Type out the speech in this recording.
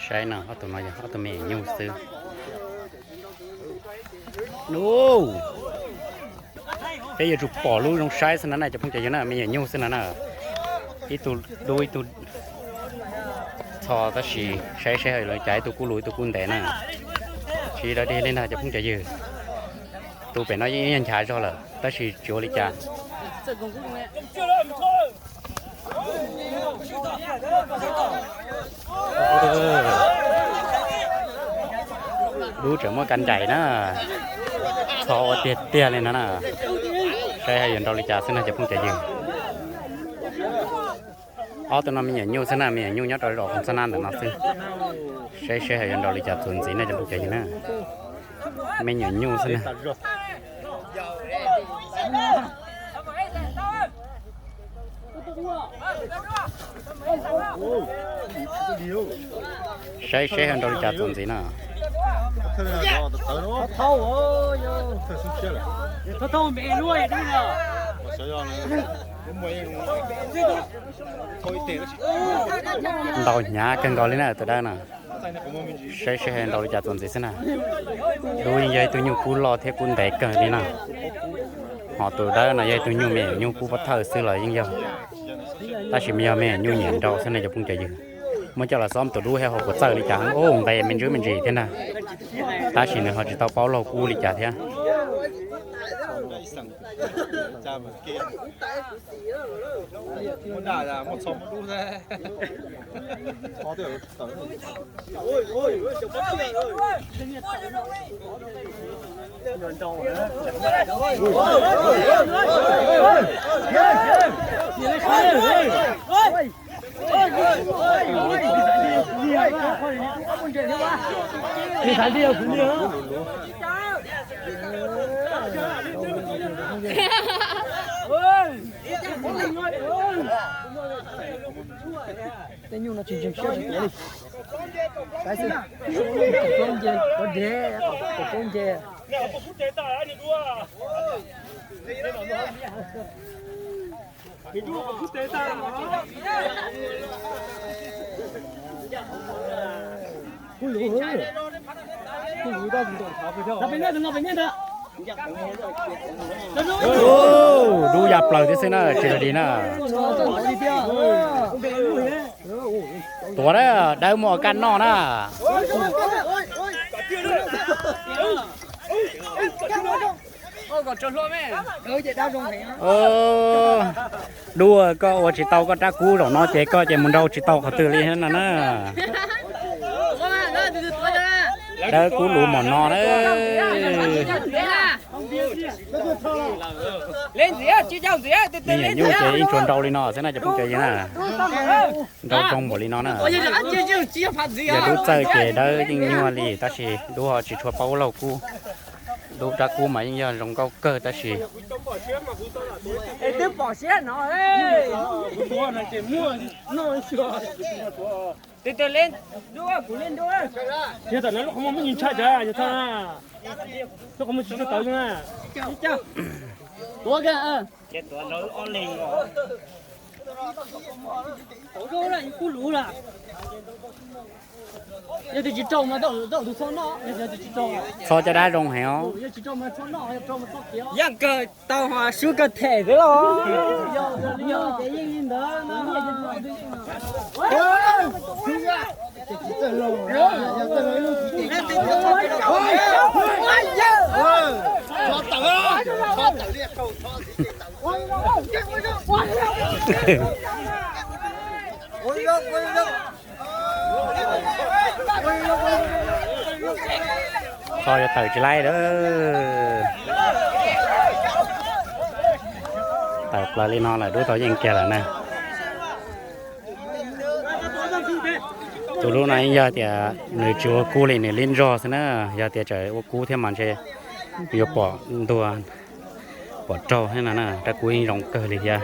Saib no, ob tug no yog ob tug me nyuam nyuj xwb. Peb yuav tsum pom lub zoo saib xwb no na cov phooj cov ywg na, me nyuam nyuj xwb no na. Ib tug dub ib tug txho tab sis saib saib ho li cas, ib tug kub lus ib tug kub ntev na. Tsis dog dig li ntag cov phooj cov ywg. Tus pem no yeej nchav zog lawm tab sis tsis ua li cas. Dub tseem muab kav nraim na. Txho ua tiag tiag li no na. Saib ho yuav nrau li cas xwb no cov phooj cov ywg. Ob tug no me nyuam nyuj xwb na, me nyuam nyuj nyob rau zos Qhov Txob Nab ntawm no xwb. Saib saib ho yuav nrau li cas txuas ntxiv na cov phooj cov ywg na. Me nyuam nyuj xwb na. Saib saib ho nrau li cas txuas ntxiv na. Ntaus hnyav kawg nkaus li na tus dawb no. Saib saib ho nrau li cas txuas ntxiv xwb na. Dub yeej yog ib tug nyuj kub loj thiab kub ntev kawg li na. Ho tus dawb no yog ib tug nyuj me nyuj kub pob thawj xwb los yeej yog, tab sis mas yog me nyuj nyiam nrau xwb na cov phooj cov ywg. Muab coj los xob tus dub thiab ho puas txawj li cas, ub nqe me ntsis me ntsis thiab na. Tab sis nws ho tsis tau paub laug kub li cas thiab. Tej nyuj no tsis ntseeg siab tsis tiav li. Saib xwb, qoob nce, qoob nce, qoob nce. Dub ya plaws thiab xwb na, tsis ua li na. Tuav na, dawb muaj kaj noj na. Dub, koj ua tsis tau koj rab kub zaum no ces koj ces mus nrau tsis tau qhov twg li no na. Dawb kub lus mom no na. Me nyuam nyuj ces yeej tsuas nrau li no xwb na cov phooj cov ywg na. Nrau zoo npaum li no na. Yog dub txawj ces dawb yeej nyuaj li tab sis dub ho tsis tshua paub laug kub. Dub rab kub mas yeej yog zoo nkauj kawg tab sis Txhob caj dab zoo heev os. Yeej kawg tau sub kawg them xwb los. Txho yuav tawm tsis laib lawm. Tawm plaws li no lawm dub tau yeej kiag lawm na. Tus dub no yeej yog tias nws tsis ua kub li nws li ntsog xwb na, yog tias tseem ua kub thiab mas ntshe yuav pom ntuag pom raug thiab no na, rab kub yeej zoo kawg li thiab.